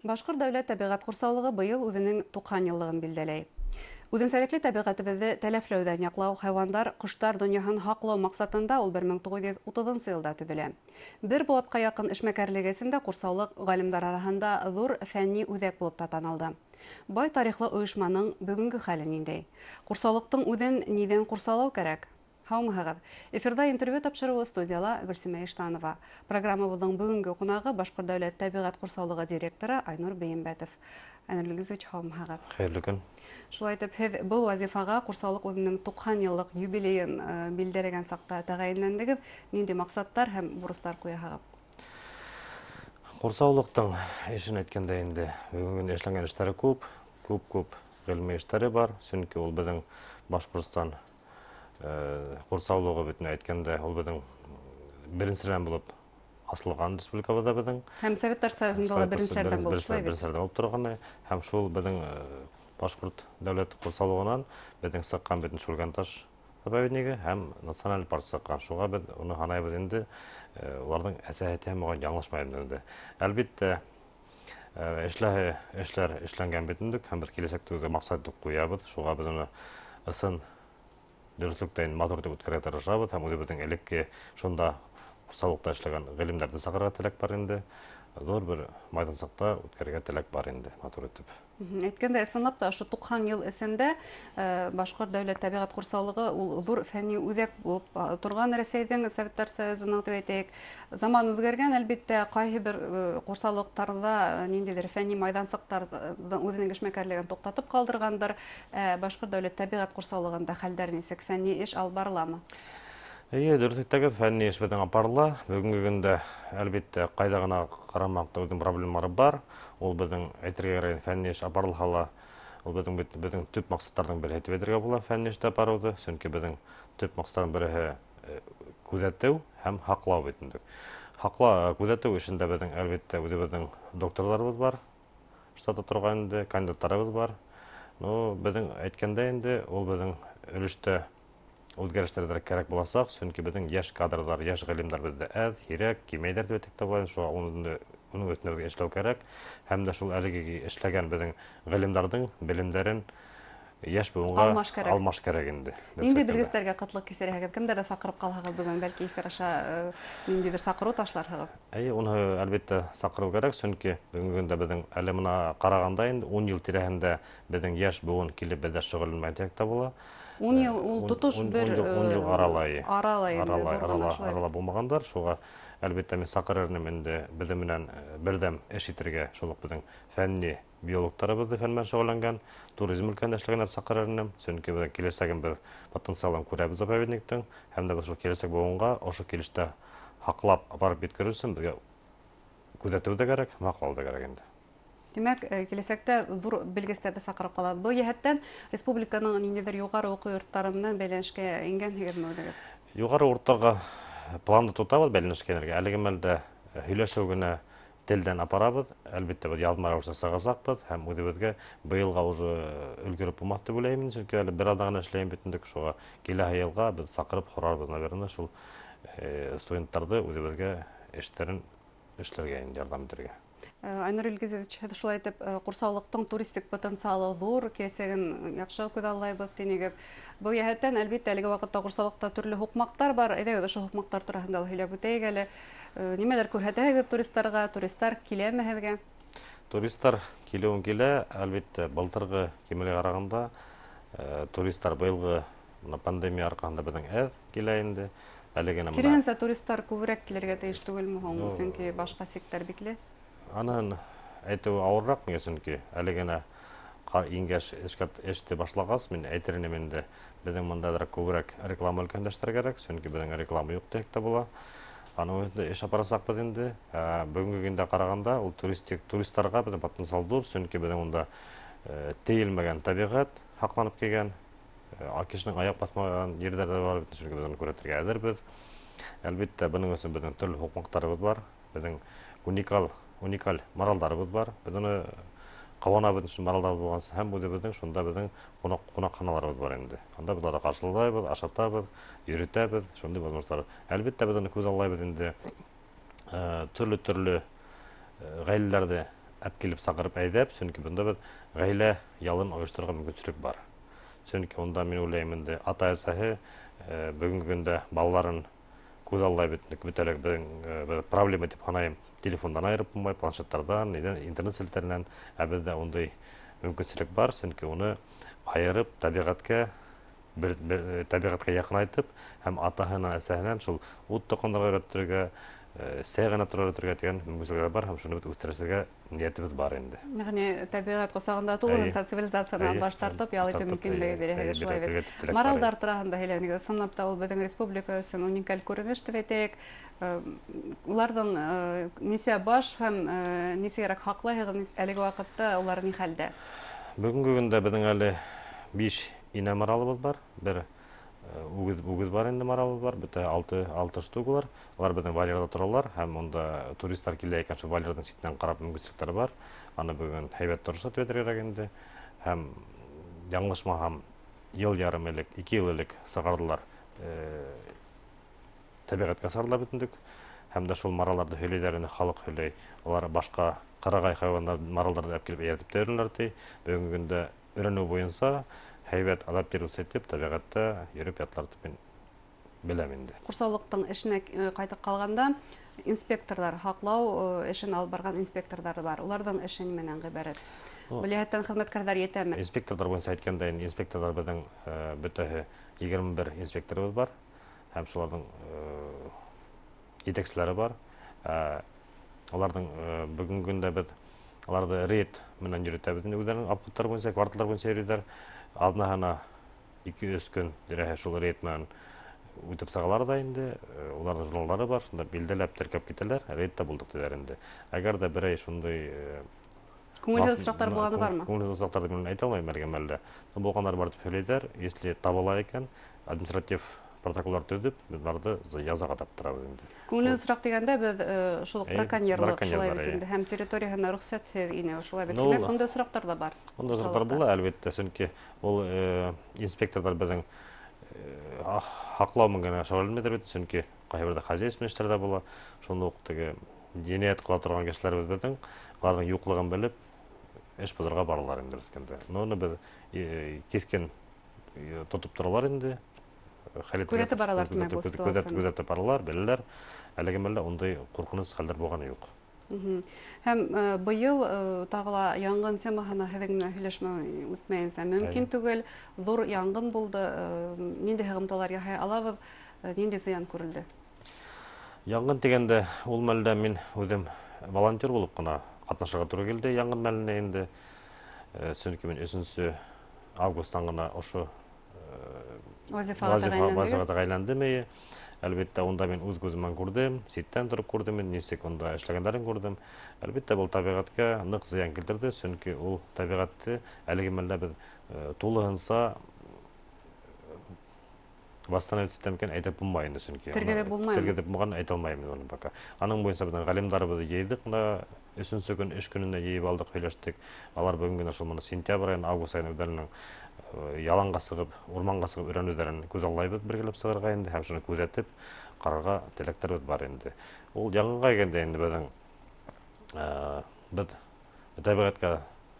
Башҡорт дәүләт тәбиғәт ҡурсаулығы быйыл үҙенең 90 йыллығын билдәләй. Үҙенсәлекле тәбиғәтебеҙҙе тәләфләүҙән яҡлау, хайуандар, ҡоштар донъяһын һаҡлау маҡсатында ул 1930 йылда төҙөлә. Бер быуатҡа яҡын эшмәкәрлеге эсендә ҡурсаулыҡ ғалимдар араһында ҙур фәнни үҙәк булып та танылды. Бай тарихлы ойошманың бөгөнгө хәле ниндәй? Ҡурсаулыҡтың үҙен ниҙән ҡурсалау кәрәк? Һаумыһығыҙ! Эфирҙа интервью тапшырыуы, студияла Гөлсимә Иштанова. Программабыҙҙың бөгөнгө ҡунағы Башҡорт дәүләт тәбиғәт ҡурсаулығы директоры Айнур Бейембәтов. Айнур Илгизович, һаумыһығыҙ! Хәйерле көн! Шулай итеп, һеҙ был вазифаға ҡурсаулыҡ үҙенең 90 йыллыҡ юбилейын билдәләгән саҡта тәғәйенләндегеҙ. Ниндәй маҡсаттар һәм бурыстар ҡуяһығыҙ? Ҡурсаулыҡтың эшен әйткәндә инде, бөгөнгө көндә эшләнгән эштәре күп, күп-күп ғилми эштәре бар, сөнки ул беҙҙең Башҡортостан ҡурсаулығы бөтөн әйткәндә, ул беҙҙең беренселәрҙән булып асылған республикабыҙҙа беҙҙең. Һәм Советтар Союзында ла беренселәрҙән булып, шулай бит? Беренселәрҙән булып торған, һәм шул беҙҙең Башҡорт дәүләт ҡурсаулығынан беҙҙең сыҡҡан бөтөн Шүлгәнташ заповеднигы һәм националь парк сыҡҡан. Шуға беҙ уны һанайбыҙ инде, уларҙың әсәһе тиһәм, уға яңылышмайбыҙ инде. Әлбиттә, эшләһе эшләр эшләнгән бөтөнлөк, һәм беҙ киләсәктә үҙе маҡсат итеп ҡуябыҙ. Шуға беҙ уны ысын дөрөҫлөктән матур итеп үткәрергә тырышабыҙ, һәм үҙебеҙҙең элекке шунда ҡурсаулыҡта эшләгән ғилемдәрҙе саҡырырға теләк бар инде. Ҙур бер майҙансыҡта үткәрергә теләк бар инде, матур итеп. Әйткәндә, ысынлап та, ошо 90 йыл эсендә Башҡорт дәүләт тәбиғәт ҡурсаулығы ул ҙур фәнни үҙәк булып торған Рәсәйҙең, Советтар Союзының тип әйтәйек. Заман үҙгәргән, әлбиттә, ҡайһы бер ҡурсаулыҡтарҙа ниндәйҙер фәнни майҙансыҡтар үҙенең эшмәкәрлеген туҡтатып ҡалдырғандыр. Башҡорт дәүләт тәбиғәт ҡурсаулығында хәлдәр нисек? Фәнни эш алып барыламы? Эйе, дөрөҫ әйтәгеҙ, фәнни эш беҙҙең апарыла. Бөгөнгө көндә, әлбиттә, ҡайҙа ғына ҡарамаҡ та үҙенең проблемалары бар. Ул беҙҙең әйтергә кәрәк, фәнни эш апарылһа ла, ул беҙҙең төп маҡсаттарҙың береһе тип әйтергә була фәнни эштә апарыуҙы. Сөнки беҙҙең төп маҡсаттарҙың береһе күҙәтеү һәм һаҡлау бит инде. Күҙәтеү эшендә беҙҙең, әлбиттә, үҙебеҙҙең докторҙарыбыҙ бар, штатта торған инде, кандидаттарыбыҙ бар. Беҙҙең әйткәндә инде, ул беҙҙең өлөштә үҙгәрештәр ҙә кәрәк буласаҡ, сөнки беҙҙең йәш кадрҙар, йәш ғалимдар беҙҙә әҙ, һирәк, кимәйҙәр тип әйтһәк тә була. Шуға уның өҫтөнә беҙгә эшләү кәрәк. Һәм дә шул әлеге эшләгән беҙҙең ғалимдарҙың белемдәрен йәш быуынға Алмаш кәрәк. алмаш кәрәк инде. Ниндәй белгестәргә ҡытлыҡ кисерәһегеҙ? Кемдәрҙе саҡырып ҡалһағыҙ бөгөн? Бәлки эфир аша ниндәйҙер саҡырыу ташларһығыҙ? Эйе, уны әлбиттә саҡырыу кәрәк, сөнки бөгөнгө көндә беҙҙең әле бына ҡарағанда инде 10 йыл тирәһендә беҙҙең йәш быуын килеп беҙҙә шөғөлләнмәй тиһәк тә була. 10 йыл ул тотош бер, 10 йыл аралай. Аралай инде, Аралай, ҙур ғына арала, шулай. арала булмағандар. Шуға әлбиттә мин саҡырыр инем инде беҙҙең менән берҙәм эш итергә, шул уҡ беҙҙең фәнни биологтарыбыҙҙы фән менән шөғөлләнгән, туризм өлкәһендә эшләгәндәр саҡырыр инем. Сөнки беҙ киләсәген беҙ потенциалын күрәбеҙ заповедниктың, һәм дә беҙ шул киләсәк быуынға ошо килештә һаҡлап апарып еткереү өсөн беҙгә күҙәтеү ҙә кәрәк, һаҡлау ҙа кәрәк инде. Тимәк, киләсәктә ҙур белгестәрҙе саҡырып ҡалабыҙ. Был йәһәттән республиканың ниндәйҙер юғары уҡыу йорттары менән бәйләнешкә ингәнһегеҙме үҙегеҙ? Юғары йорттарға планды тотабыҙ бәйләнешкә инергә. Әлеге мәлдә һөйләшеү генә телдән апарабыҙ. Әлбиттә, беҙ яҙма рәүештә сығасаҡбыҙ һәм үҙебеҙгә быйылға уже өлгөрөп булмаҫ тип уйлайым, сөнки әле бер аҙна ғына эшләйем бит инде. Шуға киләһе йылға беҙ саҡырып һорарбыҙ, наверное, шул студенттарҙы үҙебеҙгә эштәрен эшләргә инде ярҙам итергә. Айнур Илгизович, һеҙ шулай итеп ҡурсаулыҡтың туристик потенциалы ҙур, киләсәген яҡшы күҙаллайбыҙ тинегеҙ. Был йәһәттән, әлбиттә, әлеге ваҡытта ҡурсаулыҡта төрлө һуҡмаҡтар бар. Әйҙәгеҙ, ошо һуҡмаҡтар тураһында ла һөйләп үтәйек әле. Нимәләр күрһәтәһегеҙ туристарға? Туристар киләме һеҙгә? Туристар килеүен килә, әлбиттә, былтырғы кимәлгә ҡарағанда туристар быйылғы бына пандемия арҡаһында беҙҙең әҙ килә инде. Әле генә бына Киреһенсә, туристар күберәк килергә тейеш түгелме һуң? Сөнки башҡа сиктәр бикле. Анан әйтеүе ауырыраҡ, миңә сөнки әле генә ингәш эште башлағас, мин әйтер инем инде, беҙҙең бында әҙерәк күберәк реклама өлкәһендә эшләргә кәрәк, сөнки беҙҙең реклама юҡ тиһәк тә була. Аның өҫтөнә эш апарасаҡбыҙ инде. Бөгөнгө көндә ҡарағанда ул туристарға беҙҙең потенциал ҙур, сөнки беҙҙең унда тейелмәгән тәбиғәт һаҡланып килгән, кешенең аяҡ баҫмаған ерҙәр ҙә бар бит, сөнки беҙ уны күрһәтергә әҙербеҙ. Әлбиттә, бының өсөн беҙҙең төрлө һуҡмаҡтарыбыҙ бар, беҙҙең уникаль маралдарыбыҙ бар. Беҙ уны ҡыуанабыҙ өсөн маралдарыбыҙ булғансы, һәм үҙебеҙҙең шунда беҙҙең ҡунаҡханаларыбыҙ бар инде. Анда беҙ уларҙы ҡаршылайбыҙ, ашатабыҙ, йөрөтәбеҙ, шундай возможностар. Әлбиттә, беҙ уны күҙаллайбыҙ инде. Төрлө-төрлө ғаиләләрҙе әп килеп саҡырып әйҙәп, сөнки бында беҙ ғаилә ялын ойошторорға мөмкинселек бар. Сөнки унда мин уйлайым инде ата-әсәһе бөгөнгө көндә балаларын күҙ аллай бит, бөтәлек беҙ проблема тип һанайым, телефондан айырып булмай, планшеттарҙан, интернет селтәренән, ә беҙҙә ундай мөмкинселек бар, сөнки уны айырып тәбиғәткә тәбиғәткә яҡынайтып һәм атаһынан, әсәһенән шул ут тоҡандырға өйрәтергә, сәй ғына торға өйрәтергә тигән мөмкинселектәр бар һәм шуны беҙ үҫтерергә ниәтебеҙ бар инде. Йәғни тәбиғәт ҡосағында тулыһынса цивилизациянан баш тартып ял итеү мөмкинлеге бирәһегеҙ, шулай бит. Маралдар тураһында һөйләнегеҙ. Ысынлап та ул беҙҙең республика өсөн уникаль күренеш тип әйтәйек. Уларҙың нисә баш һәм нисәгерәк һаҡлайһығыҙ әлеге ваҡытта, улар ни хәлдә? Бөгөнгө көндә беҙҙең әле 5 инә маралыбыҙ бар, бер үгеҙ бар инде маралыбыҙ бар, бөтә 6 штук улар. Улар беҙҙең вольерҙа торалар һәм унда туристар килә икән, шул вольерҙың ситенән ҡарап мөмкинселектәре бар. Аны бөгөн һәйбәт торошта тип әйтергә кәрәк инде. Һәм яңылышмаһам, йыл ярым элек, 2 йыл элек сығарҙылар, тәбиғәткә сығарҙылар бөтөндөк. Һәм дә шул мараларҙы һөйләйҙәр инде, халыҡ һөйләй. Улар башҡа ҡырағай хайуандар, маралдарҙы әп килеп эйәртеп тә йөрөнөләр ти. Бөгөнгө көндә өйрәнеү буйынса һәйбәт адаптироваться итеп, тәбиғәттә йөрөп яталар тип мин беләм инде. Ҡурсаулыҡтың эшенә ҡайтып ҡалғанда, инспекторҙар, һаҡлау эшен алып барған инспекторҙар бар. Уларҙың эше нимәнән ғибәрәт? Был йәһәттән хеҙмәткәрҙәр етәме? Инспекторҙар буйынса әйткәндә, инде инспекторҙар беҙҙең бөтәһе 21 инспекторыбыҙ бар һәм шуларҙың етәкселәре бар. Уларҙың бөгөнгө көндә беҙ уларҙы рейд менән йөрөтәбеҙ инде, үҙҙәренең обходтар буйынса, кварталдар буйынса йөрөйҙәр. Аҙнаһына 2-3 көн тирәһе шул рейд менән үтеп сығалар ҙа инде, уларҙың журналдары бар, шунда билдәләп теркәп китәләр, рейдта булдыҡ тиҙәр инде. Әгәр ҙә берәй шундай Күңелһеҙ осраҡтар булғаны бармы? Күңелһеҙ осраҡтарҙы мин әйтә алмайым әлегә мәлдә. Булғандар бар тип һөйләйҙәр, если табыла икән, административ протоколдар төҙөп, беҙ уларҙы язаға тарттырабыҙ инде. Күңелһеҙ осраҡ тигәндә беҙ шул уҡ браконьерлыҡ, шулай бит Браконьерлар, инде, һәм территорияһына рөхсәтһеҙ инеү, шулай бит. Тимәк, ундай осраҡтар ҙа бар. Ундай осраҡтар була, әлбиттә, сөнки ул инспекторҙар беҙҙең һаҡлау менән генә шөғөлләнмәйҙәр бит, сөнки ҡайһы берҙә хозяйственный эштәр ҙә була. Шунда уҡ теге енәйәт ҡыла торған кешеләребеҙ беҙҙең, уларҙың юҡлығын белеп, эш боҙорға баралар инде әйткәндә. Но уны беҙ киҫкен тотоп торалар инде. Хәл итеп Күҙәтеп баралар, тимәк, был ситуацияны. Күҙәтеп баралар, беләләр. Әлеге мәлдә ундай ҡурҡыныс хәлдәр булғаны юҡ. Һәм быйыл тағы ла янғын темаһына һеҙҙең менән һөйләшмәй үтмәйенсә мөмкин түгел. Ҙур янғын булды. Ниндәй һығымталар яһай алабыҙ? Ниндәй зыян күрелде? Янғын тигәндә ул мәлдә мин үҙем волонтер булып ҡына ҡатнашырға тура килде янғын мәленә инде. Сөнки мин 3 августтан ғына ошо Вазифаға тәғәйенләнде. Вазифаға тәғәйенләндем, эйе. Әлбиттә, унда мин үҙ күҙем менән күрҙем, ситтән тороп күрҙем, мин нисек унда эшләгәндәрен күрҙем. Әлбиттә, был тәбиғәткә ныҡ зыян килтерҙе, сөнки ул тәбиғәтте әлеге мәлдә беҙ тулыһынса восстановить итәм икән әйтеп булмай инде, сөнки аны Тергеҙеп булмаймы? Тергеҙеп булмағанын әйтә алмайым мин уны пока. Аның буйынса беҙҙең ғалимдарыбыҙҙы йыйҙыҡ бына өсөнсө көн, эш көнөндә йыйып алдыҡ, һөйләштек. Алар бөгөн генә шул бына сентябрь айын, август айын үҙҙәренең яланға сығып, урманға сығып өйрәнеүҙәрен күҙаллайбыҙ, бергәләп сығырға инде һәм шуны күҙәтеп ҡарарға теләктәребеҙ бар инде. Ул яңынға килгәндә инде беҙ тәбиғәткә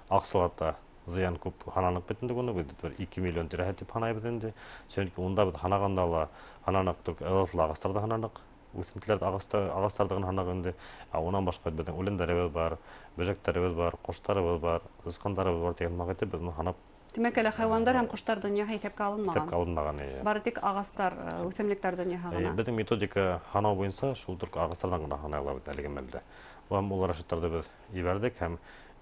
аҡсалата зыян күп һананыҡ бит инде уны, беҙ бер 2 миллион тирәһе тип һанайбыҙ инде. Сөнки унда беҙ һанағанда ла һананыҡ, только ылыҫлы ағастарҙы һананыҡ, үҫентеләрҙе, ағастарҙы ғына һананыҡ инде. Ә унан башҡа беҙҙең үләндәребеҙ бар, бөжәктәребеҙ бар, ҡоштарыбыҙ бар, сысҡандарыбыҙ бар тигән һымаҡ итеп беҙ уны һанап. Тимәк, әле хайуандар һәм ҡоштар донъяһы иҫәпкә алынмаған. Иҫәпкә алынмаған, эйе. Бары тик ағастар, үҫемлектәр донъяһы ғына. Беҙҙең методика һанау буйынса шул только ағастарҙан ғына һанай алабыҙ әлеге мәлдә. Һәм ул расчеттарҙы беҙ ебәрҙек һәм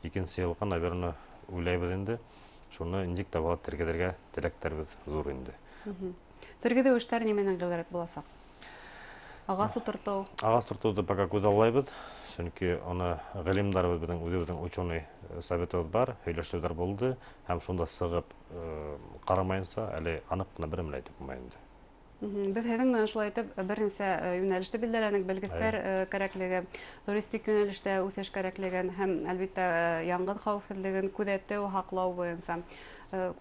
икенсе йылға, наверное, уйлайбыҙ инде. Шуны нисек тә була тергеҙергә теләктәребеҙ ҙур инде. Тергеҙеү эштәре нимәнән ғибәрәт буласаҡ? Ағас ултыртыу? Ағас ултыртыуҙы пока күҙаллайбыҙ, сөнки уны ғалимдарыбыҙ, беҙҙең үҙебеҙҙең ученый советыбыҙ бар, һөйләшеүҙәр булды һәм шунда сығып ҡарамайынса әле аныҡ ҡына бер нәмә лә әйтеп булмай инде. Беҙ һеҙҙең менән шулай итеп бер нисә йүнәлеште билдәләнек: белгестәр, кәрәклеге, туристик йүнәлештә үҫеш кәрәклеген һәм, әлбиттә, янғын хәүефһеҙлеген күҙәтеү, һаҡлау буйынса.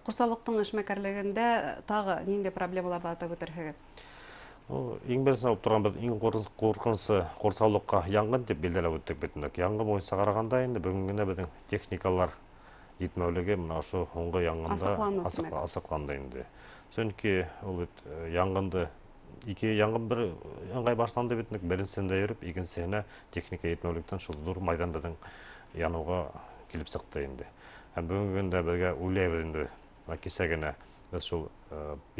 Ҡурсаулыҡтың эшмәкәрлегендә тағы ниндәй проблемаларҙы атап үтерһегеҙ? Иң беренсе алып торған беҙ иң ҡурҡынысы ҡурсаулыҡҡа янғын тип билдәләп үттек бит инде. Янғын буйынса ҡарағанда инде бөгөнгө көндә беҙҙең техникалар етмәүлеге мына ошо һуңғы янғында асыҡланды инде. Сөнки ул бит янғынды ике яңғын бер ыңғай башланды бит, беренсеһендә йөрөп, икенсеһенә техника етмәүлектән шул ҙур майҙан беҙҙең яныуға килеп сыҡты инде. Һәм бөгөнгө көндә беҙгә уйлайбыҙ инде, кисә генә беҙ шул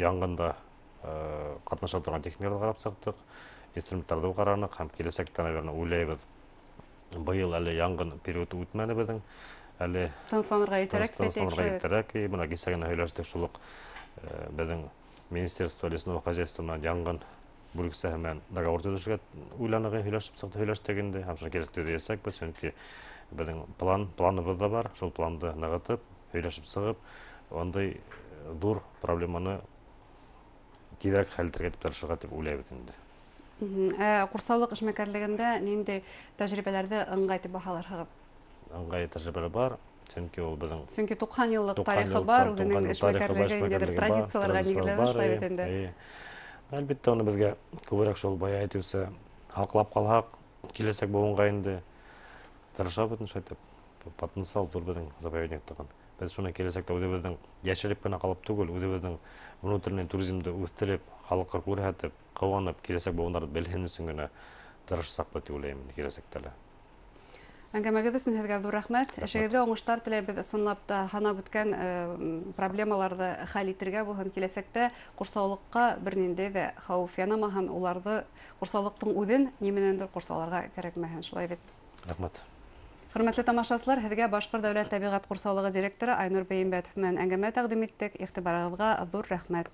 яңғында ҡатнаша торған техникаларҙы ҡарап сыҡтыҡ, инструменттарҙы ҡараныҡ һәм киләсәктә, наверное, уйлайбыҙ. Быйыл әле яңғын периоды үтмәне беҙҙең. Әле тынысланырға иртәрәк, тынысланырға иртәрәк. Бына кисә генә һөйләштек шул уҡ беҙҙең Министерство лесного хозяйства менән яңғын бүлексәһе менән договор төҙөшөргә уйланыҡ, һөйләшеп сыҡты, һөйләштек инде. Һәм шуны киләсәктә төҙөйәсәкбеҙ, сөнки беҙҙең планыбыҙ ҙа бар. Шул планды нығытып, һөйләшеп сығып, ундай ҙур проблеманы тиҙерәк хәл итергә тип тырышырға тип уйлайбыҙ инде. Ҡурсаулыҡ эшмәкәрлегендә ниндәй тәжрибәләрҙе ыңғай тип баһаларһығыҙ? Ыңғай тәжрибәләр бар. Сөнки ул беҙҙең Сөнки 90 йыллыҡ тарихы бар, үҙенең эшмәкәрлеге ниндәйҙер традицияларға нигеҙләнә шулай бит инде. Әлбиттә, уны беҙгә күберәк шул бая әйтеүсә һаҡлап ҡалһаҡ, киләсәк быуынға инде тырышабыҙ шулай итеп. Потенциал ҙур беҙҙең заповедниктығын. Беҙ шуны киләсәктә үҙебеҙҙең йәшереп кенә ҡалып түгел, үҙебеҙҙең внутренний туризмды үҫтереп, халыҡҡа күрһәтеп, ҡыуанып, киләсәк быуындар белһен өсөн генә тырышсаҡбыҙ тип уйлайым киләсәктә лә. Әңгәмәгеҙ өсөн һеҙгә ҙур рәхмәт. Эшегеҙҙә уңыштар теләйбеҙ. Ысынлап та һанап үткән проблемаларҙы хәл итергә булһын киләсәктә. Ҡурсаулыҡҡа бер ниндәй ҙә хәүеф янамаһын, уларҙы ҡурсаулыҡтың үҙен ни менәндер ҡурсаларға кәрәкмәһен, шулай бит. Рәхмәт. Хөрмәтле тамашасылар, һеҙгә Башҡорт дәүләт тәбиғәт ҡурсаулығы директоры Айнур Бейембәтов менән әңгәмә тәҡдим иттек. Иғтибарығыҙға ҙур рәхмәт.